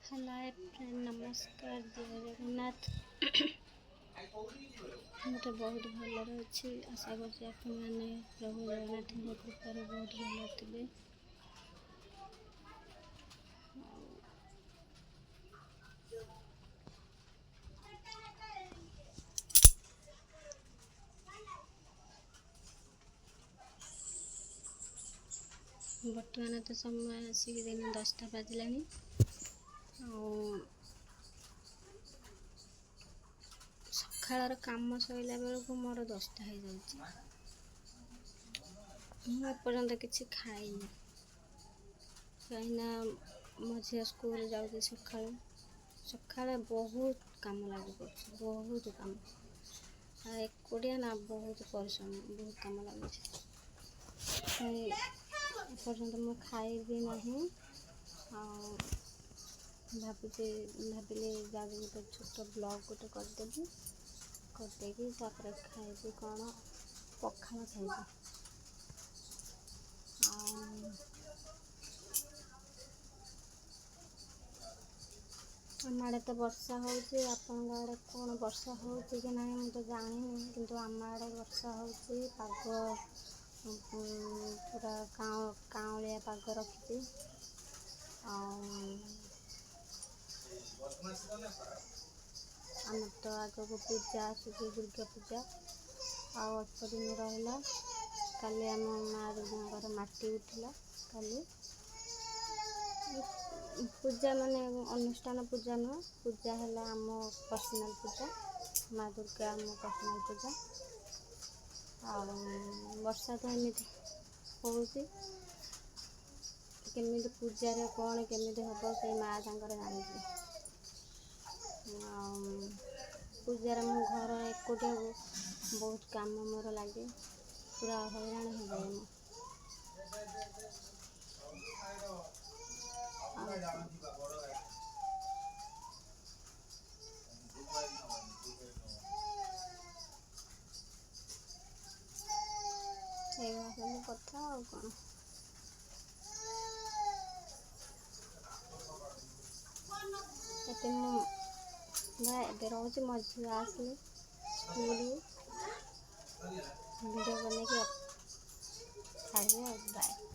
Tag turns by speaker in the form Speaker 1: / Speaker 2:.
Speaker 1: Hello friend, ନମସ୍କାର, ଜୟ ଜଗନ୍ନାଥ। ମୁଁ ତ ବହୁତ ଭଲରେ ଅଛି। ଆଶା କରୁଛି ଆପଣମାନେ ପ୍ରଭୁ ଜଗନ୍ନାଥଙ୍କ କୃପାରୁ ବହୁତ ଭଲରେ ଥିବେ। ଆଉ ବର୍ତ୍ତମାନ ତ ସମୟ ଆସିକି ଦିନ 10ଟା ବାଜିଲାଣି। ଆଉ ସକାଳର କାମ ସରିଲା ବେଳକୁ ମୋର 10ଟା ହେଇଯାଉଛି। ମୁଁ ଏପର୍ଯ୍ୟନ୍ତ କିଛି ଖାଇନି, କାହିଁକିନା ମୋ ଝିଅ ସ୍କୁଲ ଯାଉଛି ସକାଳୁ। ସକାଳେ ବହୁତ କାମ ଲାଗି ପଡ଼ୁଛି, ବହୁତ କାମ। ଆଉ ଏକୁଟିଆ ନା, ବହୁତ ପରିଶ୍ରମ, ବହୁତ କାମ ଲାଗୁଛି। ଏପର୍ଯ୍ୟନ୍ତ ମୁଁ ଖାଇବି ନାହିଁ। ଆଉ ଭାବୁଛି, ଭାବିଲି ଯାଉଛି ଗୋଟେ ଛୋଟ ବ୍ଲଗ୍ ଗୋଟେ କରିଦେବି। କରିଦେଇକି ତାପରେ ଖାଇବି। କ'ଣ? ପଖାଳ ଖାଇବି। ଆଉ ଆମ ଆଡ଼େ ତ ବର୍ଷା ହେଉଛି। ଆପଣଙ୍କ ଆଡ଼େ କ'ଣ ବର୍ଷା ହେଉଛି କି ନାହିଁ ମୁଁ ତ ଜାଣିନି, କିନ୍ତୁ ଆମ ଆଡ଼େ ବର୍ଷା ହେଉଛି। ପାଗ ପୁରା କାଉଁଳିଆ ପାଗ ରଖିଛି। ଆଉ ଆମର ତ ଆଗକୁ ପୂଜା ଆସୁଛି, ଦୁର୍ଗା ପୂଜା। ଆଉ ଅଳ୍ପ ଦିନ ରହିଲା। କାଲି ଆମ ମା ଦୁର୍ଗାଙ୍କର ମାଟି ଉଠିଲା। କାଲି ପୂଜା ମାନେ ଅନୁଷ୍ଠାନ ପୂଜା ନୁହଁ, ପୂଜା ହେଲା ଆମ ପର୍ସନାଲ୍ ପୂଜା। ମା ଦୁର୍ଗା ଆମ ପର୍ସନାଲ୍ ପୂଜା। ଆଉ ବର୍ଷା ତ ଏମିତି ହେଉଛି, କେମିତି ପୂଜାରେ କ'ଣ କେମିତି ହେବ ସେଇ ମା ତାଙ୍କର ଜାଣିଥିବେ। ଆଉ ପୂଜାରେ ମୁଁ ଘର ଏକୁଟିଆକୁ ବହୁତ କାମ ମୋର ଲାଗେ, ପୁରା ହଇରାଣ ହେଇଯାଏ ମୁଁ। ଆଉ ଏଇଭଳିଆ ସବୁ କଥା, ଆଉ କ'ଣ? ଏବେ ମୁଁ ଏବେ ରହୁଛି। ମୋ ଝିଅ ଆସିଲେ ସ୍କୁଲରୁ ଭିଡ଼ିଓ ବନେଇକି ଛାଡ଼ିବି। ଆଉ ବାଏ।